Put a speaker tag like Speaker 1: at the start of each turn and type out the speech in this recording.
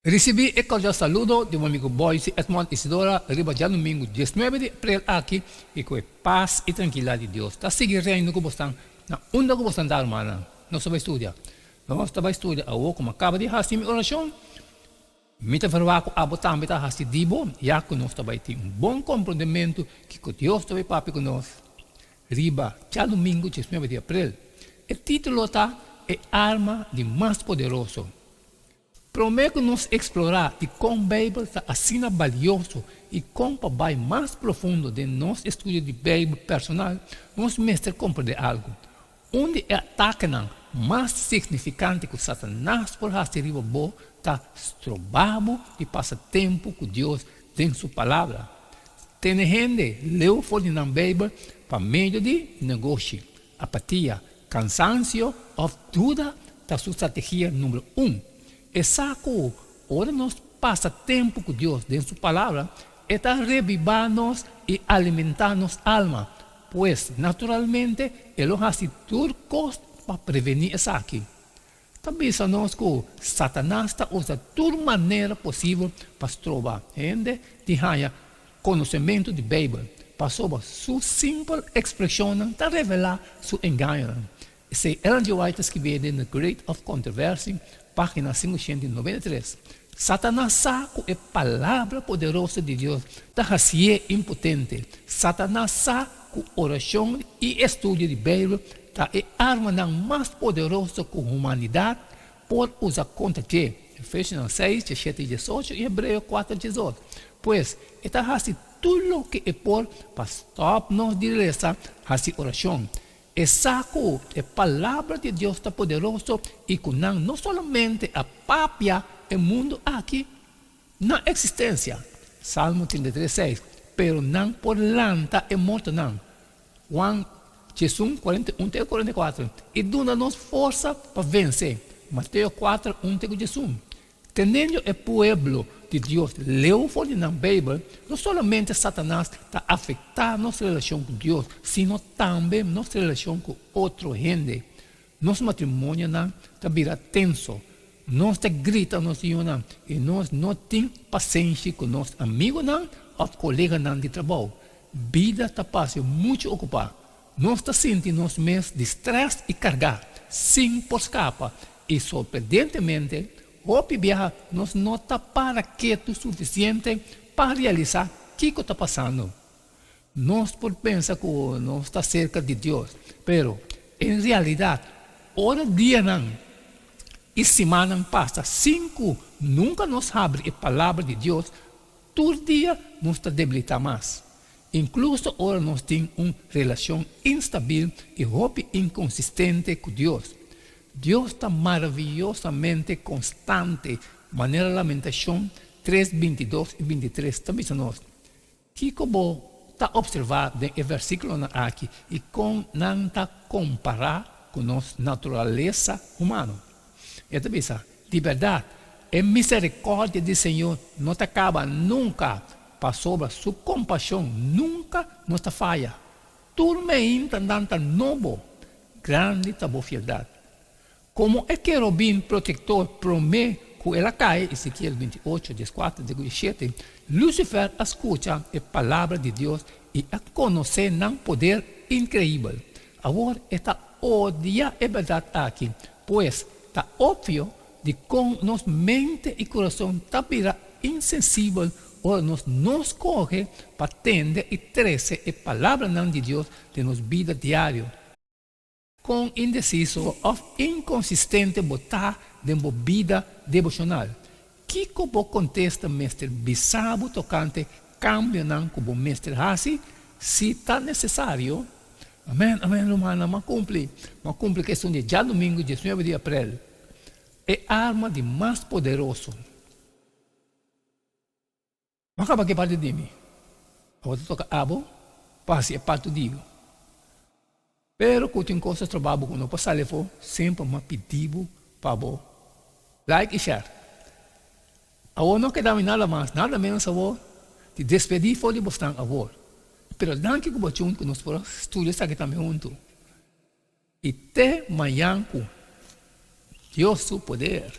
Speaker 1: Risibí e kordial saludo di bo amigu Boyce Edmond Isidora riba djadumingu diesnuebe di aprel aki i ku e pas i trankilat di Dios ta sigui reina ku bosnan na unda ku bosnan ta rumannan. Nos ta bai studia. Nos ta bai studia awor ku mi a kaba di hasi mi orashon. Mi ta verwagt ku abo tambe ta hasi di bo ya ku nos ta bai tin un bon komprondementu kiko Dios ta bai papia ku nos riba djadumingu diesnuebe di aprel. E título ta E Arma di Mas Poderoso. Promé ku nos eksplorá dikon Beibel ta asina balioso i kon pa bai mas profundo den nos estudio di Beibel personal, nos mester komprendé algu. Un di e atakenan mas signifikante ku Satanas por hasi riba bo ta stroba bo di pasa tempu ku Dios den Su Palabra. Tene hende leu for di nan Beibel pa medio di negoshi, apatia, kansansio òf duda ta su strategia number un. E sa ku ora nos pasa tempu ku Dios den Su Palabra, e ta rebibá nos i alimentá nos alma. Pues, naturalmente, e lo hasi tur kos pa prevení esaki. Ta bisa nos ku Satanas ta usa tur manera posibel pa stroba hende di haña konosementu di Beibel, pasobra su simpel ekspreshonnan ta revelá su engañonan. Esei Ellen G. White ta skibí den The Great of Controversy, página 593. Satanas sa ku e Palabra poderoso di Dios ta hasié impotente. Satanas sa ku orashon i estudio di Beibel ta e armanan mas poderoso ku humanidat por usa kontra dje, Efesionan seis, diesshete i diesocho i Hebreo kuater, diesdos. Pues, e ta hasi tur loke e por pa stòp nos di resa hasi orashon. E sa ku e Palabra di Dios ta poderoso i ku nan no solamente a papia e mundu aki na eksistensia, Salmo 33, seis, pero nan por lanta e mortonan, Juan 11, 41 te 44, i duna nos forsa pa vense, Mateo 4, 1 te ku 11. Tenendo e pueblo di Dios leu for di nan Beibel, no solamente Satanas ta afektá nos relashon ku Dios, sino tambe nos relashon ku otro hende. Nos matrimonionan ta bira tenso, nos ta grita nos yunan i nos no tin pasenshi ku nos amigunan òf koleganan di trabou. Bida ta parse muchu okupá. Nos ta sinti nos mes di strès i kargá, sin por skapa, i sorprendentemente, hopi biaha nos no ta para ketu sufisiente pa realisá kiko ta pasando. Nos por pensa ku nos ta serka di Dios, pero en realidat ora dianan i simannan pasa sin ku nunka nos habri e Palabra di Dios, tur dia nos ta debilitá mas, inkluso ora nos tin un relashon instabil i hopi inkonsistente ku Dios. Dios ta maraviyosamente konstante, manera Lamentashon tres, bintidos i bintitres ta bisa nos. Kiko bo ta opservá den e versíkulonan aki i kon nan ta kompará ku nos naturalesa humano? E ta bisa, Di bèrdat, e miserikòrdia di Señor no ta kaba nunka, pasobra su kompashon nunka no ta faya. Tur meintanan ta nobo, grandi ta bo fieldat. Komo e kerobin protektor promé ku el a kai, Ezekiel 28, 14 te ku 17, Lusifer a skucha e palabra di Dios i a konosé nan poder inkreibel. Awor e ta odia e bèrdat aki. Pues, ta opvio dikon nos mente i kurason ta bira insensibel ora nos no skohe pa tende i trese e palabranan di Dios den nos bida diario. Kon indesiso òf inkonsistente bo ta den bo bida deboshonal? Kiko bo kontesta mester bisa bo tokante kambionan ku bo mester hasi si ta nesesario? Amèn, amèn, rumannan, m'a kumpli, m'a kumpli ku esun di djadumingu diesnuebe di aprel, e arma di mas poderoso. M'a kaba ku e parti di mi. Awor ta toka abo pa hasi e parti di bo. Pero ku tin kos ta stroba bo ku no por sali afó, semper m'a pidi bo pa bo like i share. Awor no keda mi nada mas, nada menos awor di despedí for di bosnan awor. Pero danki ku bo chun ku nos por a studia esaki tambe huntu. I te mañan ku Dios su poder.